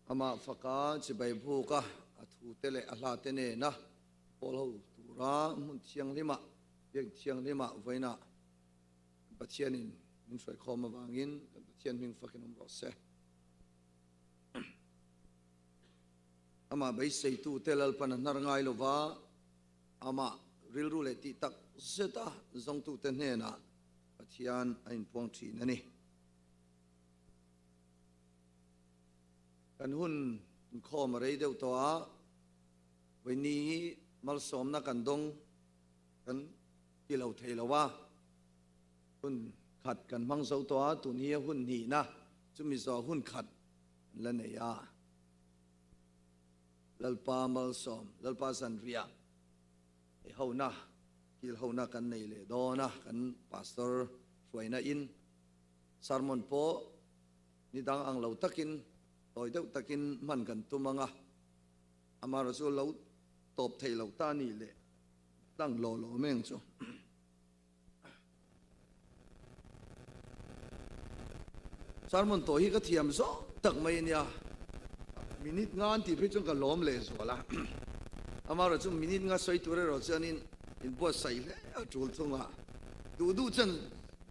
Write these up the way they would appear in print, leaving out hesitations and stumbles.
Amah faka chibai buk a, a thute leh a hlate nena pawl ho tura hmun thianghlima, biak thianghlima vawiinah kan Pathianin min hruaikhawm avangin kan Pathian hming fakin awm rawh se. Amah beiseitute Lalpan a hnar ngai lova, amah rilru leh tih tak zeta zawngtute hnenah Pathian a inpuang thin a ni. Kan hun inkhawm a rei deuh tawh a, vawiini hi malsawmna kan dawng kan ti lo thei lo a, hun khat kan hmang zo tawh a, tun hi a hun hnihna chumi zawh hun khat an la nei a. Lalpa malsawm, Lalpa zanriah ei hona, kil hona kan nei leh dawn a, kan Pastor hruaina in sermon pawh ni dang ang lo takin, tawi deuh takin hman kan tum ang a, amaherawh chu lo tawp thei lo ta ni leh tlang law law meng chu. Sermon tawh hi ka thiam zawng tak mai a nia, minute nga an tih phei chuan ka lawm leh zual a, amaherawh chu minute nga sawi tur erawh chuanin inbuatsaih hle a tul thung a, duh duh chuan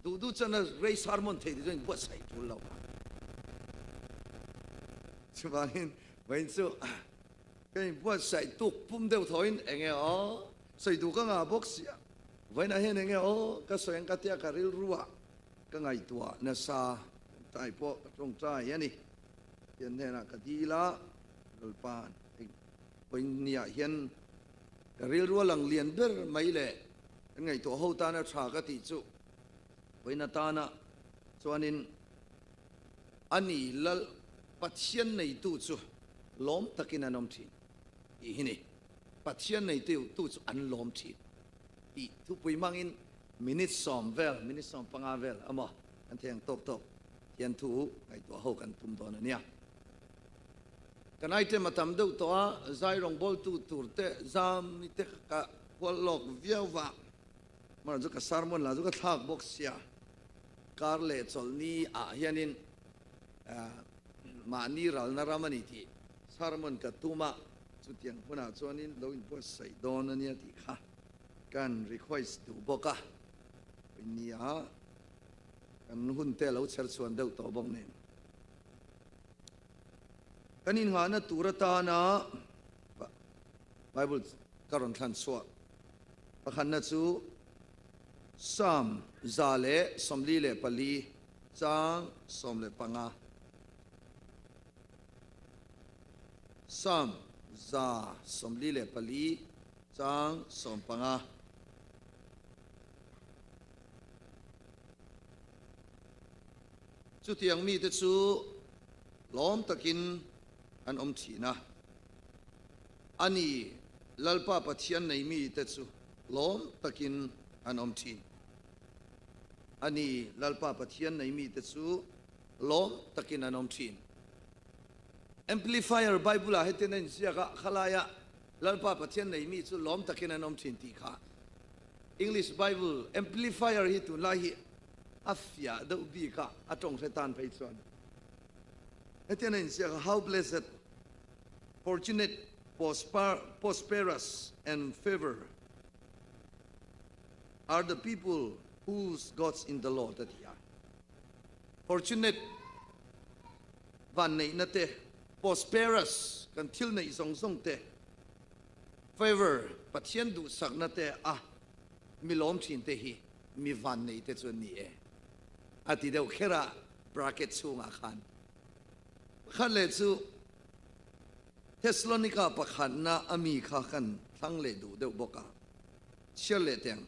duh duh chuan a rei sermon thei te chuan inbuatsaih tul lo a, chuvangin vawiin chu ka inbuatsaih tuk pum deuh thawhin eng nge aw sawi duh ka ngah bawk sia. Vawiinah hian enge aw ka sawi ang ka tia ka rilruah ka ngaihtuah nasa tawngtai pawh ka tawngtai a ni. Pathian hnenah ka dil a, Lalpa'n eng vawiinniah hian ka rilrua lang lian ber mai leh kan ngaihtuah ho tana tha ka tih chu vawiin atana chuanin a ni Lal Pathian neitu chu lawm takin an awm thin tih hi ni. Pathian neitu tu chu an lawm thin tih thupui hmangin minute sawm vel, minute 15 vel emaw kan thei ang tawk tawk hian thu ngaihtuah ho kan tum dawn a nia. Kan item a tam deuh tawh a, zai rawngbawltu tur te zam ni te ka hual lawk viau va, hmanah chu ka sermon lah chu ka thlak bawk sia, kar leh chawlhni ah hianin mahni ralna ram a ni tih sermon ka tum a, Chutiang hunah chuanin lo inbuatsaih dawn a nia tih kha kan request duh bawk a, nia kan hun te a lo chher chhuan deuh tawh bawk nen. Kan inngahna tur atana Bible ka rawn thlan chhuah pakhatna chu Psalm 144 chang 15. Psalm 144 chang 15. Chutiang mite chu lawm takin an awm thin a, a ni, Lalpa Pathian nei mite chu lawm takin an awm thin. A ni, Lalpa Pathian nei mite chu lawm takin an awm thin. Amplifier Bible-ah hetian a inziak a, Khalaia Lalpa Pathian nei mi chu lawm takin an awm thin tih kha. English Bible Amplifier hi tunlai hi a fiah deuh bik a, a tawng hre tan phei chuan hetian a inziak a, How blessed, fortunate, prosperous and favoured are the people whose God's in the Lord a ti a. Fortunate, vanneihna te, prosperous, kan thil neih zawng zawng te, favour, Pathian duhsakna te a mi lawm thin te hi mi vannei te chu an ni e a ti deuh kher a, bracket chhungah khan. Pakhat leh chu Thessalonica pakhatna a mi kha kan thlang leh duh deuh bawk a, chhiar leh teng.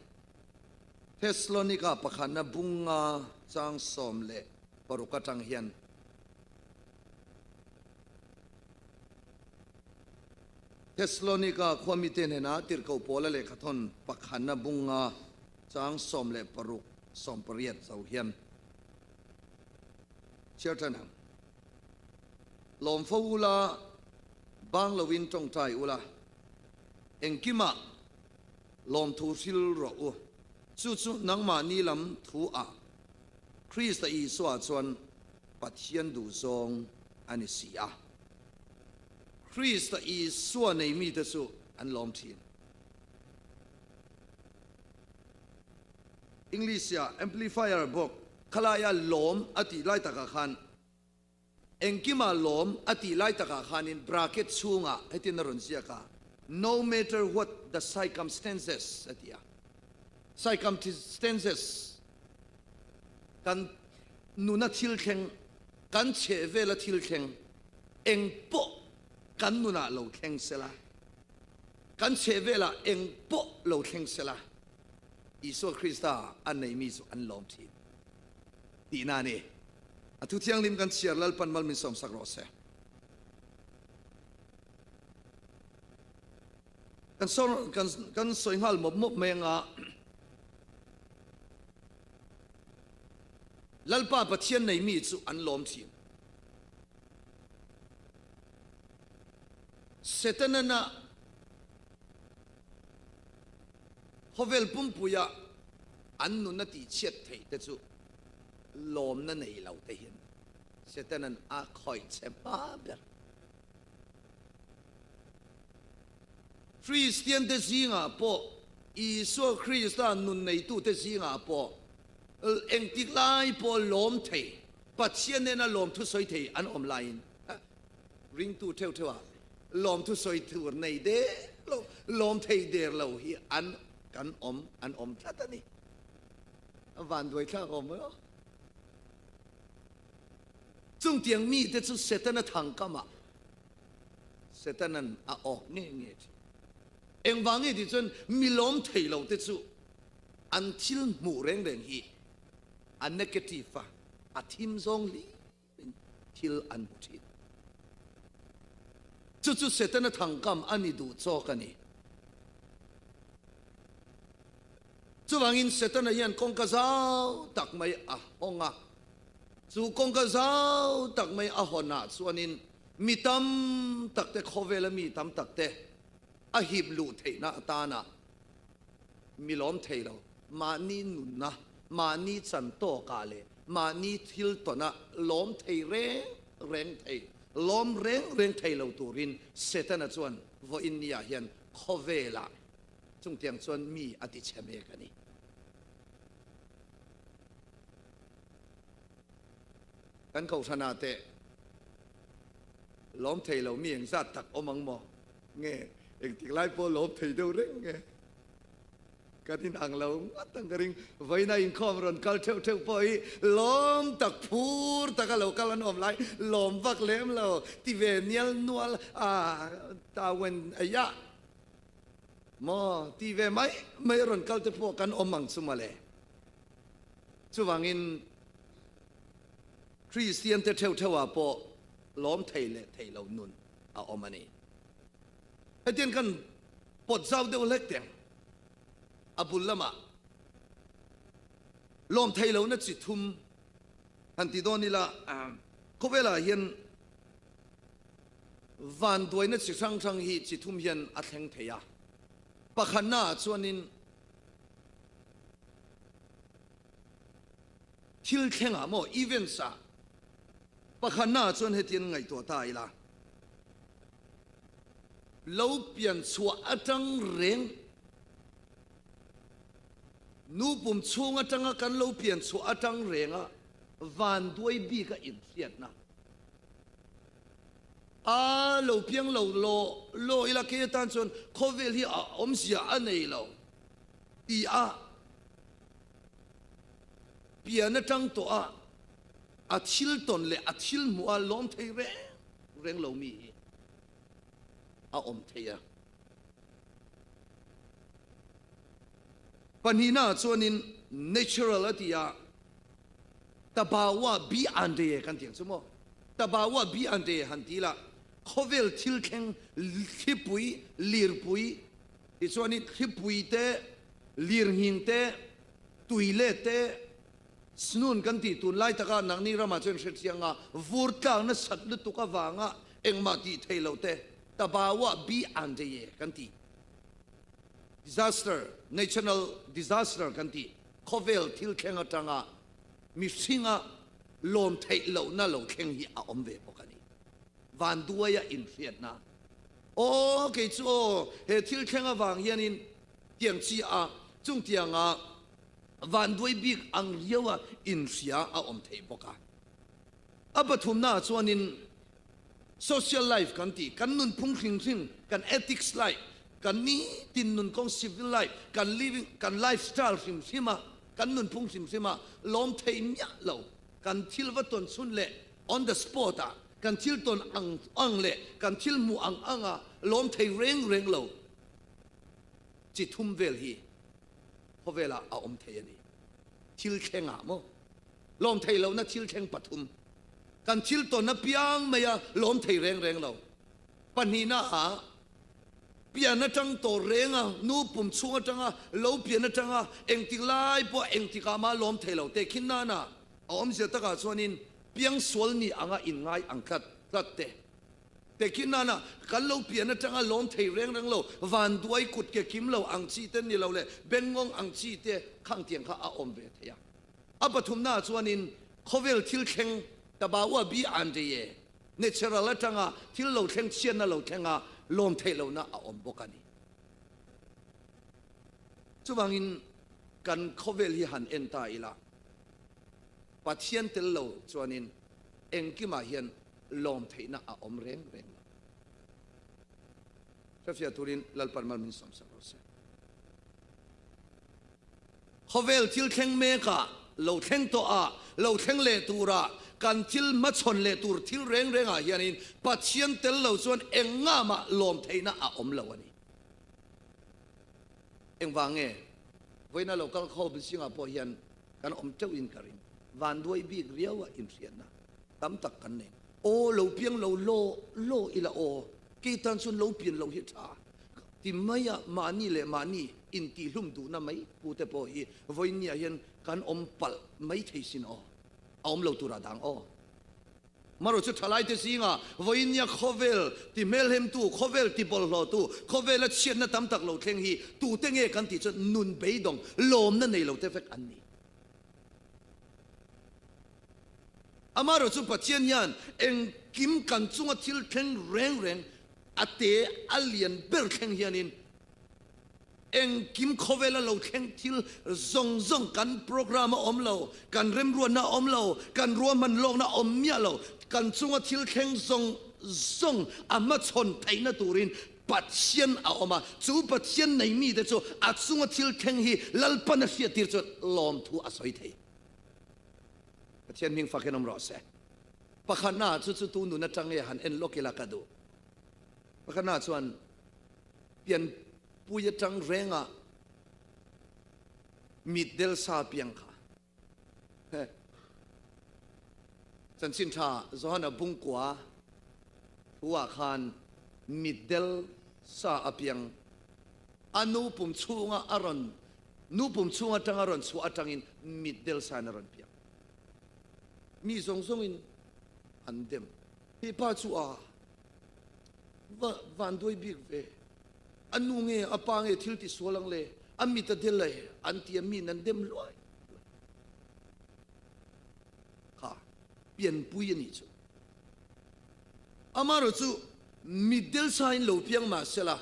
Thessalonica pakhatna bunga chang 16 atang hian Thessalonica khuamite hnena tirhkoh Paula lehkhathawn pakhatna bunga chang 16, 18 zo hian chhiar tan ang. Lawm fo ula, bang loin tawngtai ula, engkimah Lawmthu hril rawh u. Chu chu nangmahni lam thu ah Krista Isua chuan Pathian duhzawng a ni si a. Krista Isua nei mite chu an lawm thin. English-a Amplifier bawk khalaia lawm a tih lai takah khan Engkima lawm a tih lai takah khanin bracket chhungah hetin a rawn ziak a, No matter what the circumstances a ti a. Circumstances kan nuna thil thleng, kan chhehvela thil thleng eng pawh kan nunah lo thleng sela, kan chhehvelah eng pawh lo thleng sela, Isua Krista a neimi chu an lawm thin. Tihna a ni. A thu thianghlim kan chhiar Lalpan mal min sawmsak rawh se. Kan saw kan kan sawi nghal mawp mawp mai anga Lalpa Pathian nei mi chu an lawm thin. Setanana Khawvel pumpuia an nuna tihchhiat theih te chu lawmna nei lo te hian Setanan a khawih che hma ber. Kristian te zingah pawh, Isua Krista nun neitute zingah pawh engtik lai pawh lawm thei, Pathian nena lawmthu sawi thei an awm laiin Ringtu theuh theuh ah lawmthu sawi tur nei der lo, lawm thei der lo hi an kan awm an awm tlat a ni. A vanduai thlak awm mai aw. Chungtiang mite chu Setana thangkam ah Setanan a awk nge nge thin. Engvang nge tih chuan mi lawm thei lo te chu an thil hmuh reng reng hi a negative a, a thim zawng hlir. thil an hmu thin. Chu chu Setana thangkam a ni duh chawk a ni. Chuvangin Setana hian kawngka zau tak mai a hawng a, chu kawngka zau tak mai a hawnah chuanin mi tam tak te, khawvela mi tam tak te a hip luh theihna atana mi lawm thei lo, mahni nunna, mahni chan tawkah leh mahni thil tawnah lawm thei reng reng thei, lawm reng reng thei lo turin Setana chuan vawiin niah hian khawvelah chungtiang chuan mi a ti chhe mek a ni. Kan kohhranah teh lawm thei lo mi engzat tak awm ang maw? Nge engtik lai pawh lawm thei deuh reng nge? Kan inang lo ngawt ang ka ring. Vawiina inkhawm rawn kal theuh theuh pawh hi lawm tak phur taka lo kal an awm lai lawm vak lem lo ti ve nial nual a tawen eia maw ti ve mai mai rawn kal te pawh kan awm ang chu mawle. Chuvangin Kristian te theuh theuh ah pawh lawm thei leh thei lo nun a awm a ni. Hetiang kan pawt zau deuh hlek teng a bul lamah lawm thei lohna chi thum han ti dawn ila, khawvelah hian vanduaina chi hrang hrang hi chi thum hian a thleng thei a. Pakhatnaah chuanin thil thlengah maw events ah pakhatnaah chuan hetiang ngaihtuah ta ila. Lo pian chhuah atang reng, nu pum chhung atanga kan lo pian chhuah atang renga vanduai bika inhriatna a lo piang lo law law ila kei atan chuan khawvel hi a awmzia a nei lo ti a pian atang tawh a a thil tawn leh a thil hmuh a lawm thei reng reng lo mi hi a awm thei a. Pahnihna chuanin natural a ti a, Tabawa bi an re kan ti ang chu maw? Tabawa bi an re han ti la, khawvel thil thleng thlipui, lirpui, tichuanin thlipui te, lirnghing te, tuilet te, Snun kan tih tunlai taka nangni ramah chuan hrethiang a, vur tlak nasat lutuk avanga engmah tih theih loh te, Tabawa bi an rei e kan ti. Disaster, national disaster kan ti, khawvel thil thleng atanga mihringa lawm theih lohna lo thleng hi a awm ve bawk a ni. Vanduaia inhriatna. Aw kei chu aw he thil thleng avang hianin tiang chi a chung tianga vanduai bik ang riau a inhria a awm theih bawk a. A pathumnaah chuanin social life kan tih, kan nunphung hring hring, kan ethics life, kan nitin nun kawng civil life, kan living, kan lifestyle hrim hrim a, kan nunphung hrim hrim a lawm thei miah lo. Kan thil va tawn chhun leh on the spot ah kan thil tawn ang ang leh kan thil hmuh ang ang a lawm thei reng reng lo chi thum vel hi khawvelah a awm thei a ni. Thil thlengah maw? Lawm thei lohna thil thleng pathum. Kan thil tawn apiang mai a lawm thei reng reng lo. Pahnihna ah pian atang tawh reng a, nu pum chhung atanga lo pian atanga engtik lai pawh engtikah mah lawm thei lo teh khin nana a awmzia takah chuanin piangsual ni anga inngai ang tlat tlat te. Tehkhin nana kan lo pian atanga lawm thei reng reng lo, vanduai kut ke kim lo ang chi te ni lo leh bengngawng ang chi te khang tiang kha a awm ve thei a. A pathumnaah chuanin khawvel thil thleng Tabaua bi an rei e, natural atanga thil lo thleng chhiatna lo thlenga lawm theih lohna a awm bawk a ni. Chuvangin kan khawvel hi han en ta ila, Pathian tel lo chuanin engkimah hian lawm theihna a awm reng reng lo. Hrefiah turin Lalpan mal min sawmsak rawh se. Khawvel thil thleng mekah, lo thleng tawhah, lo thleng leh turah, kan thil hmachhawn leh tur thil reng rengah hianin Pathian tel lo chuan eng nga mah lawm theihna a awm lo a ni. Engvang nge? Vawiina lo kal khawm zingah pawh hian kan awm teuhin ka ring. Vanduai bik riau a inhriatna tam tak kan nei. Aw lo piang lo law law ila aw, kei tan chuan lo pian lo hi tha ti mai a, mahni leh mahni intihlum duhna mai pu te pawh hi vawiinniah hian kan awm palh mai thei sin aw, a awm lo turah dang aw. Marawh chu thalaite zingah vawiinnia khawvel ti hmelhemtu, khawvel ti bawlhhlawhtu, khawvela chhiatna tam tak lo thleng hi tute nge kan tih chuan nun beidawng, lawmna nei lote vek an ni. Amaherawh chu Pathian hian engkim kan chunga thil thleng reng reng a te a lian ber thleng hianin engkim khawvela lo thleng thil zawng zawng kan program a awm lo, kan remruatna a awm lo, kan ruahman lawkna a awm miah lo, kan chunga thil thleng zawng zawng a hmachhawn theihna turin Pathian a awm a, chu Pathian nei mite chu a chunga thil thleng hi Lalpan a hriattir chuan lawmthu a sawi thei. Pathian hming fak in awm rawh se. Pakhatna chu chu tu nun atang nge han en lawk ila ka duh. Pakhatna chuan pianpui atang renga mitdel sa piang kha. Chanchin tha Johana bungkua thu ah khan mitdel sa a piang. A nu pum chhunga a rawn nu pum chhung atanga rawn chhuah atangin mitdel sain a rawn piang. Mi zawng zawngin an dem. Hi pa chu a va vanduai bik ve. A nu nge a pa nge thil ti sual ang le, a mit a del e an ti a miin an dem hluai hluai. Kha pianpui a nih chu. Amaherawh chu mitdel sain lo piang mah sela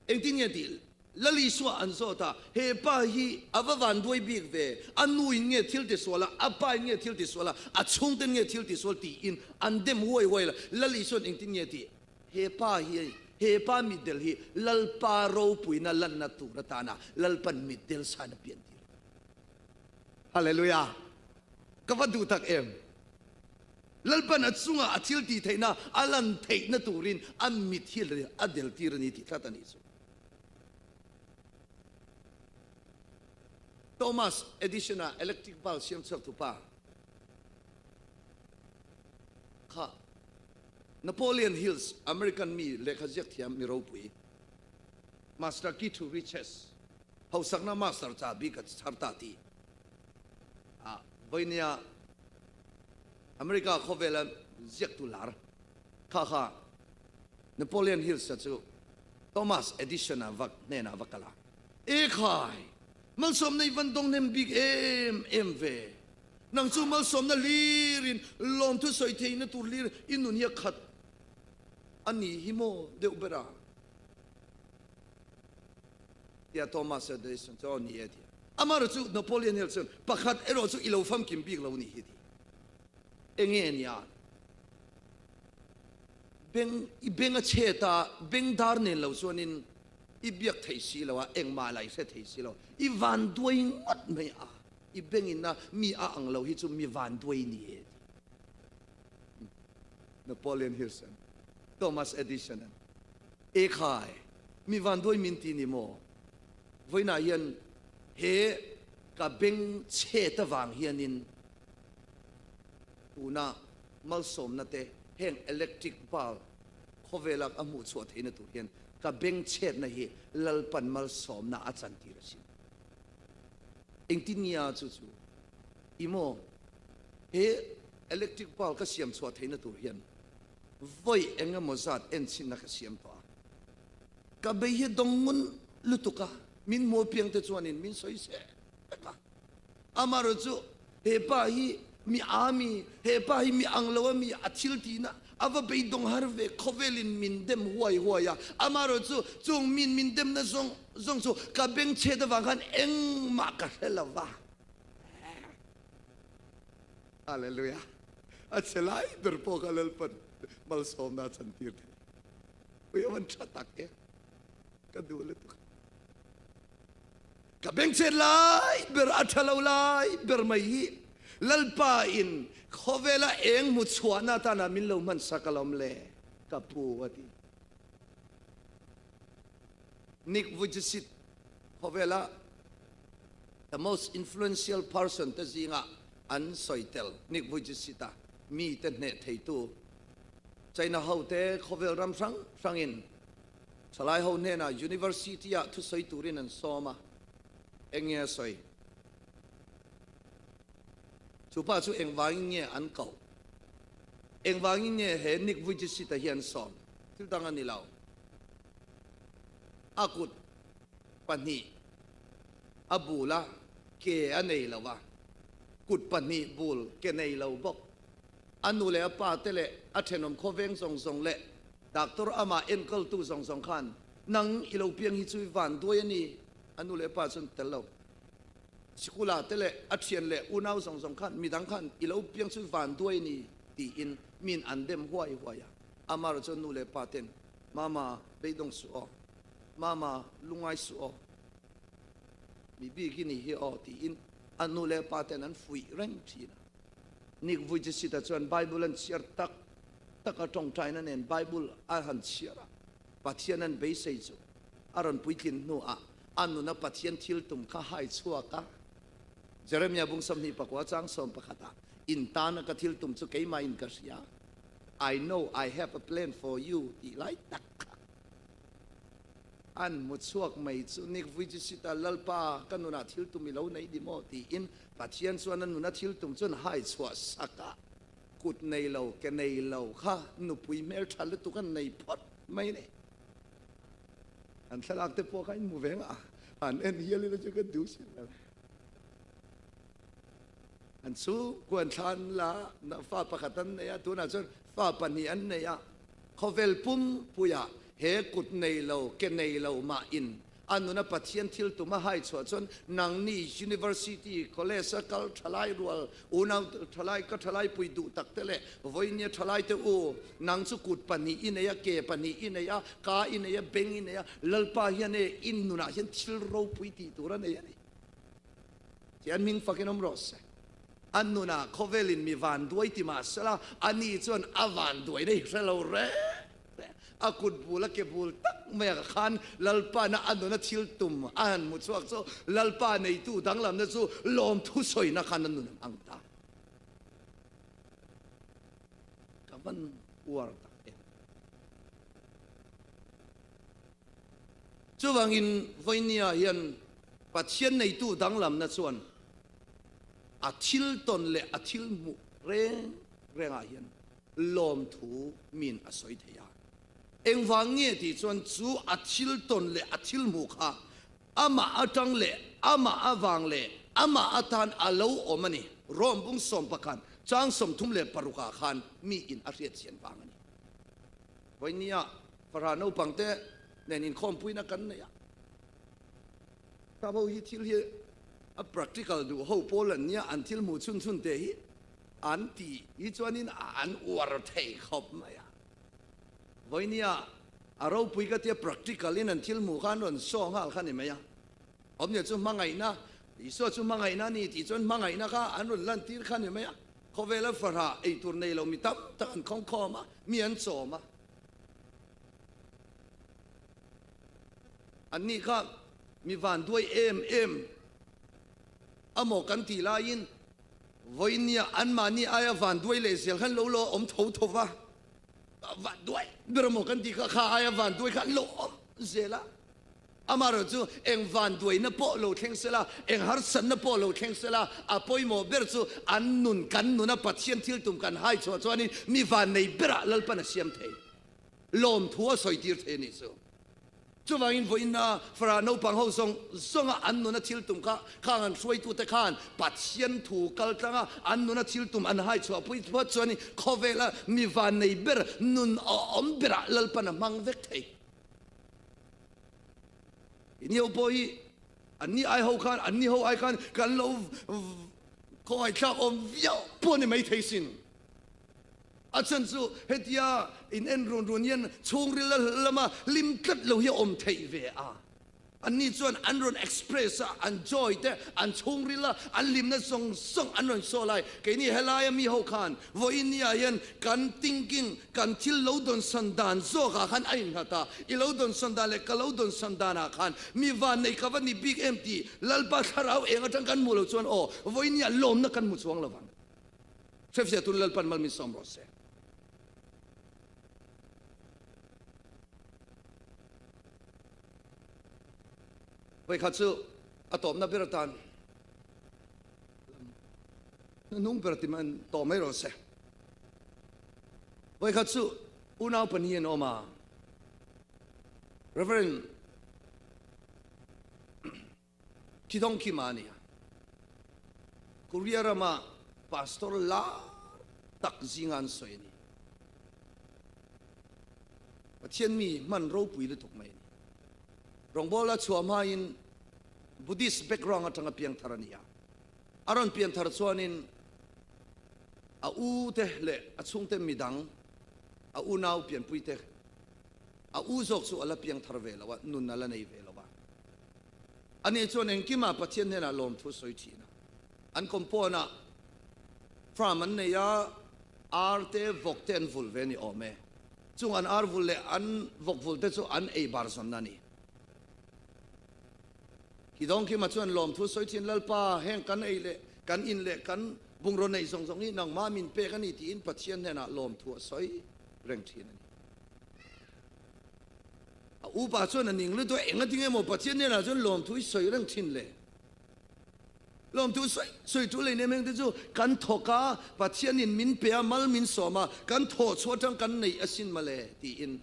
engtin nge tih Lal Isua an zawt a, he pa hi a va vanduai bik ve, a nu in nge thil ti sual a, a pa in nge thil ti sual a, a chhungten nge thil ti sual tiin an dem huai huai la, Lal Isua'n engtin nge tih? He pa hi, he pa mitdel hi Lalpa ropuina lanna tur atana Lalpan mitdel sain a pian tir. Hallelujah! Ka va duh tak em! Lalpan a chunga a thil tih theihna a lan theihna turin a mit hi a del tir a ni tih tlat a nih chu. Thomas Edison-a electric bulb siam chhuak tu pa kha Napoleon Hills American mi lehkha ziak thiam mi ropui Master Key to Riches hausakna master cha bik a chhar ta ti a voinia America khawvela ziaktu lar kha kha Napoleon Hills-a chu Thomas Edison-a vak hnenah va kal a, Ekhai, malsawmna i van dawng hnem bik em em ve. Nang chu malsawmna hlirin lawmthu sawi theihna tur hlir i nun hi a khat. A ni hi maw deuh ber a? Tia Thomas Edison chuan aw ni e a ti a. Amaherawhchu Napoleon Hill chuan pakhat erawh chu i lo famkim bik lo ni hi a ti. Enge nia? Beng i beng a chhet a, beng dar nen lo chuanin i biak thei si lo a, engmah lah i hre thei si lo. I vanduai ngawt mai a, i bengin a mi a ang lo hi chu mi vanduai ni e a ti. Napoleon Hill chuan Thomas Edison an Ekhai, mi vanduai min ti ni maw? Vawiinah hian he ka beng chhet avang hianin Tuna malsawmna te heng electric bulb khawvela a hmuh chhuah theihna tur hian ka bengchhetna hi Lalpan malsawmna a chantir asin. Engtin nge a chu chu i maw? He electric bulb ka siam chhuah theihna tur hian vawi eng emaw zat enchhinna ka siam tawh a. Ka bei hi dawng ngun lutuk a, min hmu apiang te chuanin min sawi seh vek a. Amaherawh chu he pa hi mi a mi, he pa hi mi ang lo a mi, a thil tihna a va beidawng har ve, khawvelin min dem huai huai a. Amaherawh chu chung min min demna zawng zawng chu ka bengchhet avang khan engmah ka hre lo va. Hallelujah! A che lai ber pawh kha Lalpan malsawmna a chantir thei. Ui a van tha tak e, ka duh lutuk. Ka bengchhet lai ber a tha lo lai ber mai hi Lalpa in khawvela eng hmu chhuahna atana min lo hman sak alawm le ka pu a ti. Nick Vujicic khawvela the most influential person te zinga an sawi tel Nick Vujicic a mi te hneh theitu China ho te khawvel ram hrang hrangin Thalai ho hnenah University ah thusawi turin an sawm a, eng nge a sawi? Chu pa chu engvangin nge an koh? Engvangin nge he Nick Vujicic-a hi an sawm? Thil dang a ni lo. A kut pahnih a bul a, ke a nei lo a, kut pahnih bul ke nei lo bawk. A nu leh a pa te leh a thenawm khawveng zawng zawng leh Doctor amah enkawltu zawng zawng khan, Nang i lo piang hi chu i van duai a ni, a nu leh a pa chuan tel lo. Sikula te leh a thian leh unau zawng zawng khan, midang khan i lo piang chu i van duai a ni, tiin min an dem huai huai a. Amah chuan nu leh pa ten, Mama, beidawng suh aw. Mama, lungai suh aw. Mi bik i ni hi aw, tiin a nu leh pa ten an fuih reng thin a. Nick Vujicic-a chuan Bible an chhiar tak taka tawngtaina nen Bible a han chhiar a, Pathian an beisei chu a rawn puitlin hnuah a nuna Pathian thil tum kha hai chhuak a. Jeremiah bung 24 chang 11 ah, In tana ka thil tum chu keimah in ka hria, I know I have a plan for you tih lai tak kha an hmu chhuak mai chu Nick Vujicic a Lalpa ka nunah thil tum i lo nei di maw tiin Pathian chuan a nuna thil tum chuan hai chhuah sak a. Kut nei lo, ke nei lo kha nupui hmeltha lutuk an nei phawt mai ni. An thlalak te pawh kha in hmu ve ngah a, an en hial ila chu ka duh si lo. An chhungkua an thla an la a, fa pakhat an nei a, tunah chuan fa pahnih an nei a. Khawvel pumpuiah he kut nei lo, ke nei lo mah in A nuna Pathian thil tum a hai chhuah chuan nangni University, College a kal thalai rual, unau thalai ka thalai pui duh tak te leh vawinia thalai te u, nang chu kut pahnih i nei a, ke pahnih i nei a, ka i nei a, beng i nei a, Lalpa hian e in nunah hian thil ropui tih tur a nei a ni. Thian hming fakin awm rawh se. A nunah khawvelin mi vanduai ti mah sela, ani chuan a vanduaina hi hre lo reng reng. A kut bul, a ke bul tak maiah khan Lalpana a nuna thil tum a han hmu chhuak chu Lalpa neitu danglamna chu lawmthu sawina khan a nun a hmang ta. Ka van uar tak em. Chuvangin vawinia hian Pathian neitu danglamna chuan a thil tawn leh a thil hmuh reng rengah hian lawmthu min a sawi thei a. Engvang nge tih chuan chu a thil tawn leh a thil hmuh kha amah atang leh amah avang leh amah atan a lo awm a ni. Rome bung 11 chang 36 ah khan mi in a hriatchian vang a ni. Vawinia fahrah naupangte nen inkhawmpuina kan nei a. Sap ho hi thil hi a practical duh ho pawl an nia, an thil hmuh chhun chhun te hi an tih hi chuanin an uar thei khawp mai a. Vawinia a ropui ka tia practical in an thil hmuh kha an rawn saw nghal kha ni mai a. Awmzia chu hmangaihna, Isua chu hmangaihna a ni tih chuan hmangaihna kha an rawn lantir kha ni mai a. Khawvela fahrah ei tur nei lo mi tam tak an khawngkhawm a, mi an chawm a. Anni kha mi van duai em em amaw kan tih laiin vawinia anmahni aia van duai leh zel khan lo lo awm tho tho va, van duai ber amaw kan tih kha kha aia van duai kha an lo awm zel a. Amaherawh chu eng van duaina pawh lo thleng sela, eng harsatna pawh lo thleng sela, a pawimawh ber chu an nun kan nuna Pathian thil tum kan hai chhuah chuanin mi van nei berah Lalpan a siam thei. Lawmthu a sawi tir thei a nih chu. Chuvangin vawiinna Farah naupang ho zawng zawnga an nuna thil tum kha khang an hruaitute khan Pathian thu kal tlanga an nuna thil tum an hai chhuah pui phawt chuanin khawvela mi vannei ber nun awm berah Lalpan a hmang vek thei. Iniho pawh hi anni ai ho khan anni ho ai khan kan lo khawngaihthlak awm viau pawh a ni maithei sin. A chhan chu hetia in en run run hian chhungril lama hlim tlat lo hi a awm theih ve a. Anni chuan an rawn express a, an joy te, an chhungril a, an hlimna zawng zawng an rawn saw lai. Keini helaia mi ho khan vawinia hian kan thinking, kan thil lo dawnsan dan zawkah khan a innghat a. I lo dawnsan dan leh ka lo dawnsan danah khan mi vannei ka va ni bik em tih Lalpa thlarau eng atang kan hmuh lo chuan aw, vawinia lawmna kan hmu chuang lovang. Hrefsia tun Lalpan mal min sawm rawh se. Vawikhat chu a tawpna ber atan hnuhnung ber ti man tawh mai rawh se. Vawikhat chu unau pahnih an awm a. Reverend Thidawng Kima a ni a. Korea rama pastor lar tak zinga an sawi a ni. Pathian mi hman ropui lutuk mai a ni. Rawngbawla chhuah hmain Buddhist background atanga piangthar a ni a. A rawn pianthar chuanin a u te leh a chhungte midang, a unau pianpui te, a u zawk chu a la piangthar ve lo a, nun a la nei ve lo a. Ani chuan engkimah Pathian hnenah lawmthu sawi thin a. An compound-ah farm an nei a, ar te, vawk te an vulh ve a ni awm e. Chung an ar vulh leh an vawk vulh te chu an ei bar zawnna a ni. Kidawngkima chuan lawmthu sawi thin, Lalpa, heng kan ei leh kan in leh kan bungraw neih zawng zawng hi nangmah min pek a ni tiin Pathian hnenah lawmthu a sawi reng thin a ni. A upa chuan a ning lutuk a, eng a ti nge maw Pathian hnenah chuan lawmthu i sawi reng thin le? Lawmthu sawi sawi tul ei nem heng te chu kan thawk a, Pathianin min pe a, mal min sawm a, kan thawh chhuah atang kan neih asin mawle tiin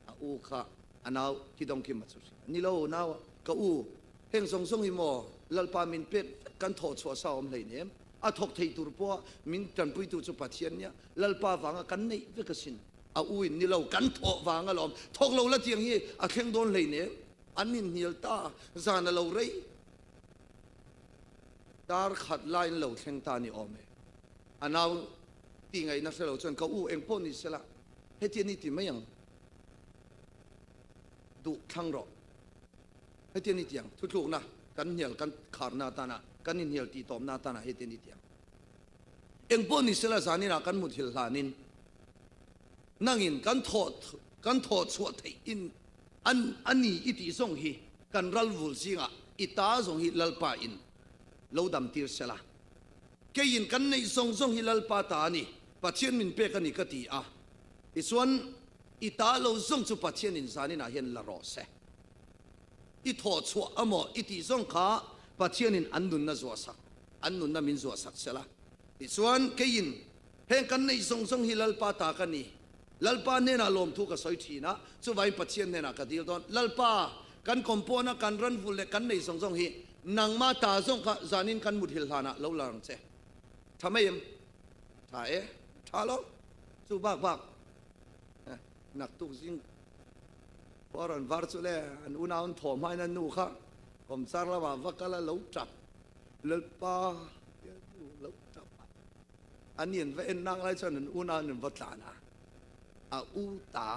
a u kha a nau Kidawngkima chu hrilh a, Ni lo nau, ka u, heng zawng zawng hi maw Lalpa min pek vek kan thawh chhuah sa awm hleinem, a thawk thei tur pawha min tanpuitu chu Pathian nia, Lalpa vanga kan neih vek asin. A u in ni lo, kan thawh vang alawm. Thawk lo la tiang hi a thleng dawn hleinem. An inhnial ta, zan a lo rei. Dar khat laiin lo thleng ta ni awm e. A nau tih ngaihna hre lo chuan ka u eng pawh ni sela, heti a ni ti mai ang. Duh thlang rawh. Heti a ni ti ang. Thutlukna kan hnial kan kharna atana, kan inhnial tih tawpna atana heti a ni ti ang. Engpawh ni sela zaninah kan muthilh hlanin nangin kan thawh kan thawh chhuah theih in an a ni i tih zawng hi kan ral vul zingah i ta zawng hi Lalpa in lo dam tir sela. Keiin kan neih zawng zawng hi Lalpa ta a ni, Pathian min pek a ni ka ti a. Tichuan i ta lo zawng chu Pathian in zaninah hian la rawh se. I thawh chhuah amaw i tih zawng kha Pathian in an nunna zuahsak An nunna min zuahsak sela. Tichuan, keiin, Heng kan neih zawng zawng hi Lalpa ta ka ni. Lalpa hnenah lawmthu ka sawi thin a, chuvangin Pathian hnenah ka dil dawn. Lalpa, kan kawmpawna kan ranvul leh kan neih zawng zawng hi nangma ta zawng kha zanin kan muthilh hlanah lo la rang che. Tha mai em? Tha e, tha lo. Chu bak bak. Naktuk zing khua rawn var chu le an unau an thawh hmain an nu kha kawmchar lamah va kal a lo tap Lalpa tia nu lo tap a. Ani an va en nak lai chuan an unau an va tlan a, a u ta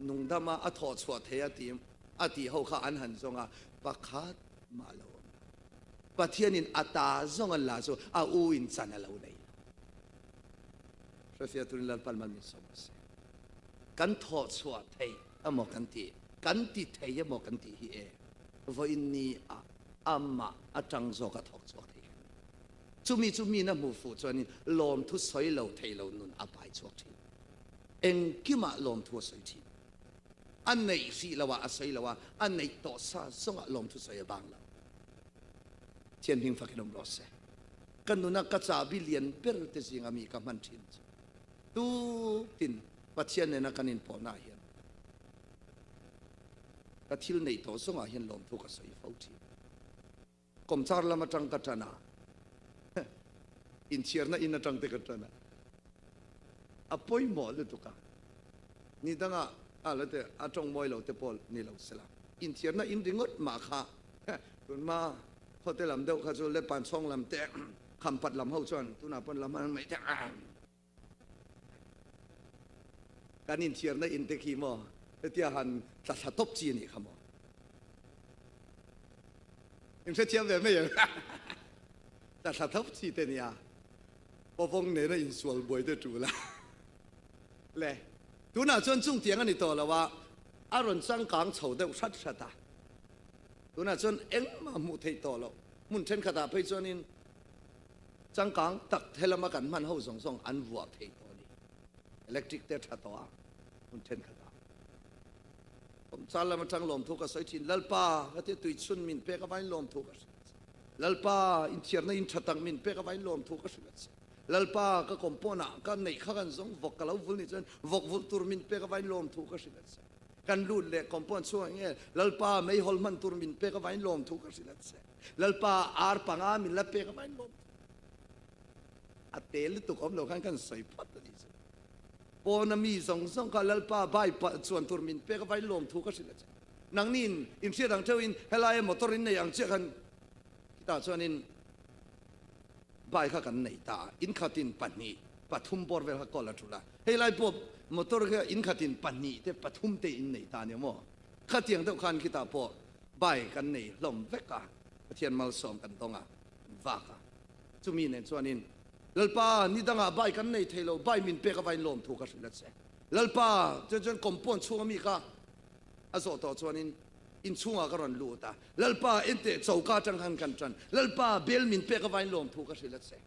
nungdama a thawh chhuah thei a ti a tih ho kha an han zawng a, pakhat mah lo awm lo. Pathianin a ta zawng an la chu a u in chan a lo nei lo. Hrefiah turin Lalpan mal min sawm a si. Kan thawh chhuah thei emaw kan ti, kan ti thei emaw kan tih hi e, vawiin ni ah amah atang zawk a thawk chhuak thei kan ni. Chumi chu mi na hmuh fuh chuanin lawmthu sawi lo thei lo nun a pai chhuak thin. Engkimah lawmthu a sawi thin. A neih hrih lo ah a sawi lo a, a neih tawh sa zawngah lawmthu sawi a vang lo. Thian hming fakin awm rawh se. Ka nuna ka chahbi lian ber te zinga mi ka hman thin chu tuktin Pathian nena kan inpawhna ah hian ka thil neih tawh zawngah hian lawmthu ka sawi fo thin. Kawmchar lam atang ka tan a, inchhiarna in atang te ka tan a, a pawimawh lutuk a, ni dangah a la te a tawng mawi lo te pawh ni lo sela, inchhiarna in ringawt mah kha tunhma khawte lam deuh kha chu Lepan chhawng lam te Khampat lam ho chuan tunah pawn lam an mai te kan inchhiarna in te khi maw hetia han tla thla tawp chi a nih kha maw. In hrethiam ve mai em? Tla thla tawp chi te nia. Pawvawng nena insual buai te tul a. Le, tunah chuan chung tiang a ni tawh lo a, a rawn changkang chho deuh hrat hrat a. Tunah chuan engmah hmuh theih tawh loh. Hmun thenkhatah phei chuanin Changkang tak helama kan hman ho zawng zawng an vuah thei tawh a ni. Electric te tha tawh a, hmun thenkhat ah. Kawmchar lam atang lawmthu ka sawi thin, Lalpa ka tia tui chhun min pek avain lawmthu ka hrilh a che. Lalpa inthiarna in tha tak min pek avain lawmthu ka hrilh a che. Lalpa ka compound ah ka neih kha kan zawng vawk ka lo vul nih chuan vawk vulh tur min pek avain lawmthu ka hrilh a che. Kan lut leh compound chhungah nge Lalpa meihawl hman tur min pek avain lawmthu ka hrilh a che. Lalpa ar panga min la pek avain lawm a te lutuk awm lo khan kan sawi phawt a nih chu. Pawna mi zawng zawng kha Lalpa bai chuan tur min pek avain lawm thu ka hrilh a che. Nangni in in hriat ang theuhin helaia motor in nei ang chiah khan khitah chuanin bai kha kan nei ta a, inkhatin pahnih pathum bawr vel kha kawl a tul a, heilai pawh motor kha inkhatin pahnih te pathum te in nei ta a nia maw? Khatiang deuh khan khitah pawh bai kan nei hlawm vek a, Pathian malsawm kan dawng a, kan vak a. Chumi nen chuanin, Lalpa, ni dangah bai kan nei thei lo, bai min pek avain lawmthu ka hrilh a che. Lalpa, chuan chuan compound chhunga mi kha a zawh tawh chuanin inchhungah ka rawn lut a, Lalpa, enteh choka atang khan kan tan, Lalpa, bel min pek avain lawmthu ka hrilh a che.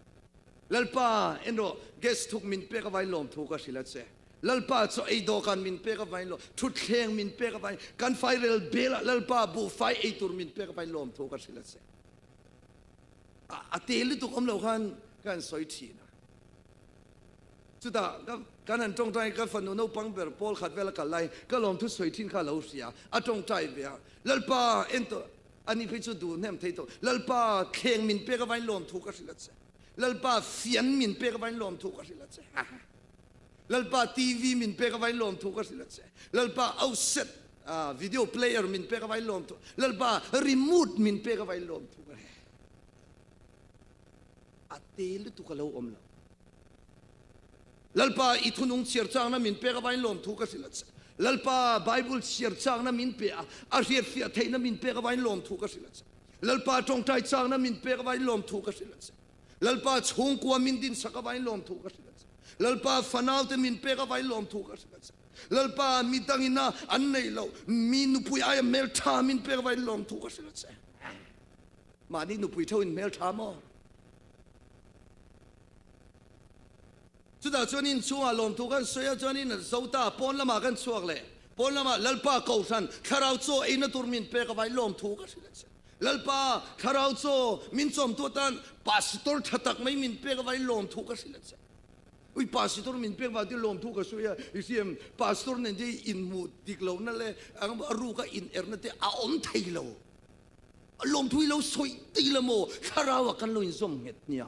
Lalpa, en rawh, gas thuk min pek avain lawmthu ka hrilh a che. Lalpa chaw ei dawhkan min pek avain lawm, thutthleng min pek avain, kan fairel bel ah Lalpa buhfai ei tur min pek avain lawmthu ka hrilh a che. A te lutuk awm lo khan ka han sawi thin a. Chutah ka kan han tawngtai ka fanu naupang ber pawl khat vel a kal lai ka lawmthu sawi thin kha a lo hria, a tawngtai ve a, Lalpa en tawh ani phei chu duh hnem thei tawh, Lalpa thleng min pek avain lawmthu ka hrilh a che, Lalpa fian min pek avain lawmthu ka hrilh a che. Lalpa TV min pek avain lawmthu ka hrilh a che. Lalpa auset video player min pek avain lawmthu. Lalpa remote min pek avain lawmthu ka hrilh. A te lutuk a lo awm lo. Lalpa i thunung chhiar changna min pek avain lawmthu ka hrilh a che. Lalpa Bible chhiar changna min pe a, a hriatfiah theihna min pek avain lawmthu ka hrilh a che. Lalpa tawngtai changna min pek avain lawmthu ka hrilh a che. Lalpa chhungkua min dinsak avain lawmthu ka hrilh a che. Lalpa fanaute min pek avain lawmthu ka hrilh a che. Lalpa midang ina an neih loh mi nupui aia hmeltha min pek avain lawmthu ka hrilh a che. Mahni nupui theuhin hmeltha maw? Chutah chuan inchhungah lawmthu kan sawi a, chuanin Zota pawn lamah kan chhuak leh. Pawn lamah Lalpa Kohhran thlarau chaw eina tur min pek avain lawmthu ka hrilh a che. Lalpa thlarau chaw min chawmtu atan Pastor tha tak mai min pek avain lawmthu ka hrilh a che. Ui Pastor min pek vang chu lawmthu ka sawi a, i hriam Pastor nen te inhmuh dik lohna leh a ruka inerna te a awm thei lo. Lawmthu i lo sawi daih la maw? Thlarau ah kan lo inzawm nghet nia.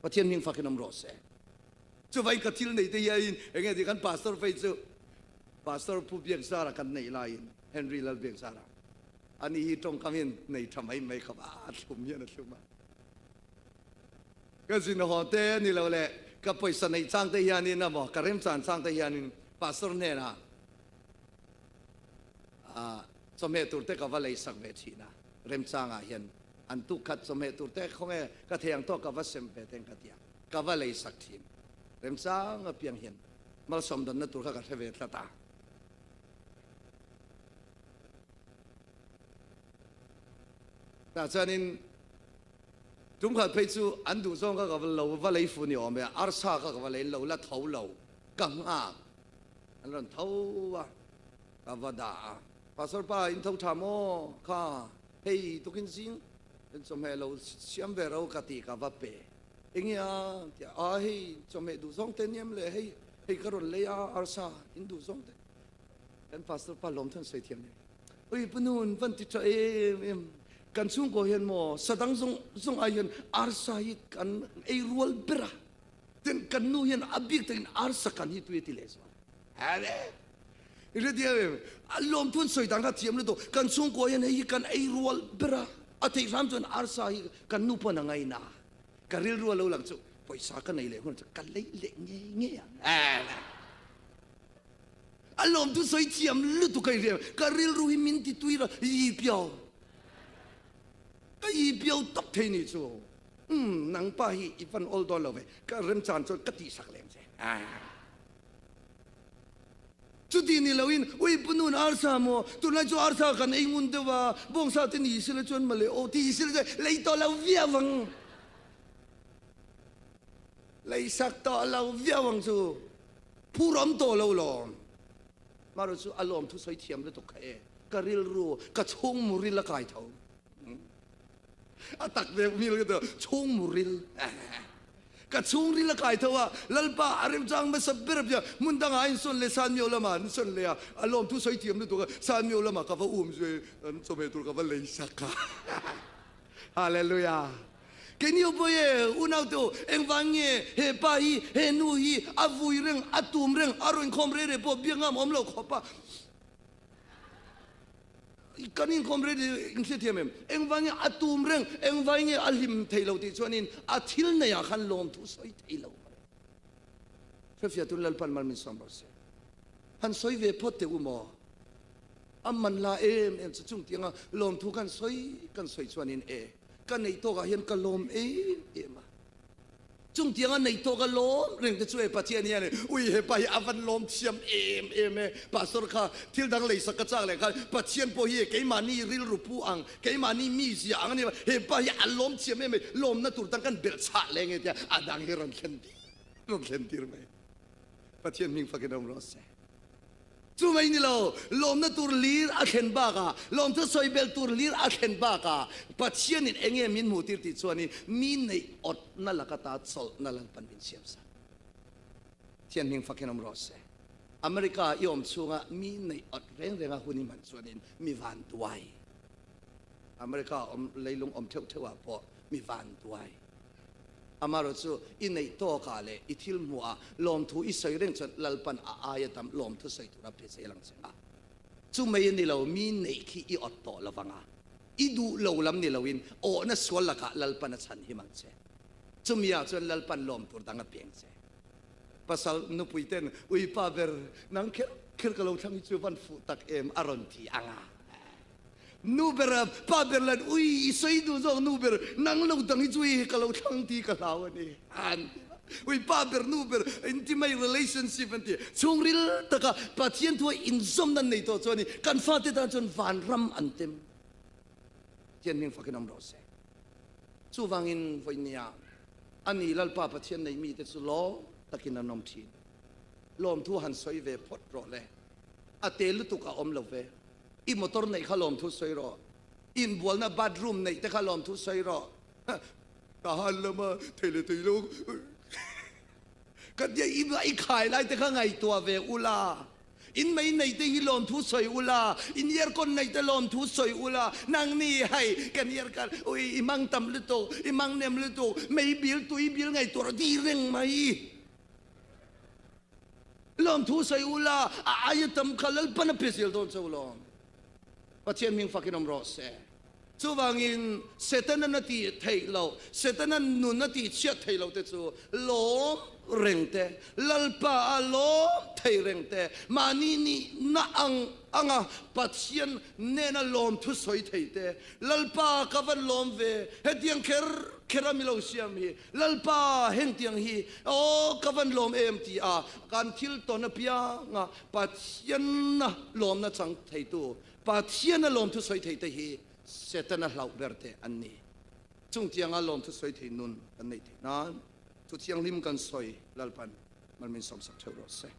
Pathian hming fakin awm rawh se. Chuvangin ka thil nei te hianin enge ti kan Pastor phei chu. Pastor Pu Biakzara kan neih laiin Henry Lalbiakzara ani hi tawngkam hian nei tha mai mai khawp a, a thlum hian a thlum a. Ka zin haw te ni lo le ka pawisa neih chang te hianin emaw ka remchan chang te hianin Pastor hnenah chawhmeh tur te ka va lei sak ve thin a, remchangah hian an tuk khat chawhmeh tur te khawnge ka thei ang tawk ka va sem ve teng ka ti a, ka va lei sak thin. Remchang apiang hian malsawm danna tur kha ka hre ve tlat a. Tah chuanin tum khat phei chu an duh zawng kha ka lo va lei fu ni awm e, arsa kha ka va lei lo la tho lo, ka nghak an rawn tho a, ka va dah a. Pastor pa in tho tha maw kha hei tukin zing in chawhmeh lo siam ve ro ka ti ka va pe. Enge a tia a hei chawhmeh duh zawng te niam le hei hei ka rawn lei a arsa in duh zawng te. Kan pastor pa lawm thun sawi thiam ni. Ui pu nun van ti tha em em kan chhungkaw hian maw sadang zawng zawng ai hian arsa hi kan ei rual ber a tin kan nu hian a bik takin arsa kan hi tui a ti leh zual ale i hre thiam em a lawm thun sawi dan kha thiam lutuk kan chhungkaw hian hei hi kan ei rual ber a a theih hram chuan arsa hi kan nu pawn a ngaina ka rilru a lo lang chu pawisa ka nei leh hun chu ka lei leh ngei ngei ang A lawm chu sawi thiam lutuk a inhriat a, ka rilru hi min ti tui ra, i piau, ka i piau tawp thei ni chu. Umm, nang pa hi i van awl dawn lo ve, ka remchan chuan ka tihsak lem che. Chuti ni loin, ui pu nun arsa maw, tunlai chu arsa kan ei ngun deuh a, bawngsa te ni sila chuan mawle aw ti sila chuan lei tawh lo viau ang. Lei sak tawh lo viau ang chu. Phur awm tawh lo lawm. Maru chu a lawm thusawi thiam lutuk kha e. Ka rilru, ka chhung muril a kai tho. A tak ve mil ka ti, chhung muril. Ka chhung ril a kai tho a, Lalpa a remchang hmasa ber a bia, hmun dangah a insawn leh Sanmio lamah an insawn leh a, a lawm thusawi thiam lutuk a, Sanmio lamah ka va um zui, an chawhmeh tur ka va lei sak a. Hallelujah. Keini ho pawh e, unaute u, engvang nge he pa hi, he nu hi a vui reng, a tum reng, a rawn khawm rei rei pawh biak ngam awm lo khawp a, kan inkhawm rei rei in hrethiam em? Engvang nge a tum reng, engvang nge a hlim thei lo tih chuanin a thil neiah khan lawmthu sawi thei lo mai. Hrefiah tun Lalpan mal min sawm rawh se. Han sawi ve phawt teh u maw? A man la em em chu chung tianga lawmthu kan sawi kan sawi chuanin e ka neih tawkah hian ka lawm em em a. Chung tianga neih tawka lawm reng te chu e Pathian hian e ui hepa hi a van lawm thiam em em e Pastor kha thil dang leisak ka chak leh khan Pathian pawh hi e keimahni rilru pu ang keimahni mizia ang a ni hepa hi a lawm thiam em e lawmna tur dang kan belh chhah leh nge tia a dang hi rawn thlen tir rawn thlen tir mai Pathian hming fakin awm rawh se. Chu mai ni lo, lawmna tur lir a thlen bakah, lawmthu sawi belh tur lir a thlen bakah, Pathianin eng nge min hmuh tir tih chuanin mi neih awtna laka ta chawlhna Lalpan min siam sak. Thian hming fakin awm rawh se. America i awm chhunga mi neih awt reng renga hun i hman chuanin mi vanduai. America awm leilung awm theuh theuhah pawh mi vanduai. Amaherawh chu i neih tawkah leh i thil hmuhah lawmthu i sawi reng chuan Lalpan a aia tam lawmthu sawi tura pe zel ang che a. Chu mai a ni lo, mi neih khi i awt tawh lo vang a, i duh lo lam ni loin awhna sual lakah Lalpan a chhan him ang che. Chumi ah chuan Lalpan lawm tur dang a peng che. Pasal nupui ten, Ui pa ber, nang kher kher ka lo thlang hi chu van fuh tak em a rawn ti ang a. Nu ber a pa ber lan ui i sawi duh zawk nu ber nang lo dang hi chu i ka lo thlang ti ka hlau a ni an ti a. Ui pa ber nu ber intimate relationship an ti chhungril taka Pathian thu a inzawmna an nei tawh chuan kan fate tan chuan vanram an tem. Pathian hming fakin awm rawh se. Chuvangin vawinia ani Lalpa Pathian nei mite chu lawm takin an awm thin. Lawmthu han sawi ve phawt rawh le. A te lutuk a awm lo ve. I motor neih kha lawmthu sawi rawh. Inbualna bathroom neih te kha lawmthu sawi rawh. Ka han lama thei leh thei lo ka tia i i khai lai te kha ngaihtuah ve ula. In mei nei te hi lawmthu sawi ula, in aircon nei te lawmthu sawi ula, nangni hei kan aircon ui i mang tam lutuk, i mang nem lutuk, mei bil tui bil ngaihtuah rawh ti reng mai. Lawmthu sawi ula, a aia tam kha Lalpan a pe zel dawn che u lawm. Pathian hming fakin awm rawh se. Chuvangin Setanan a tih theih loh, Setanan nun a tih chhiat theih loh te chu lawm reng te, Lalpa a lawm thei reng te, mahni nihna ang anga Pathian nena lawmthu sawi thei te, Lalpa ka van lawm ve, hetiang kher kher a mi lo siam hi, Lalpa hengtiang hi aw ka van lawm em ti a kan thil tawn apianga Pathianna lawmna chang theitu, Pathiana lawmthu sawi thei te hi Setana hlauh ber te an ni. Chungtianga lawmthu sawi thei nun kan neih theih nan Thu Thianghlim kan sawi Lalpan malmin sawmsak theuh rawh se.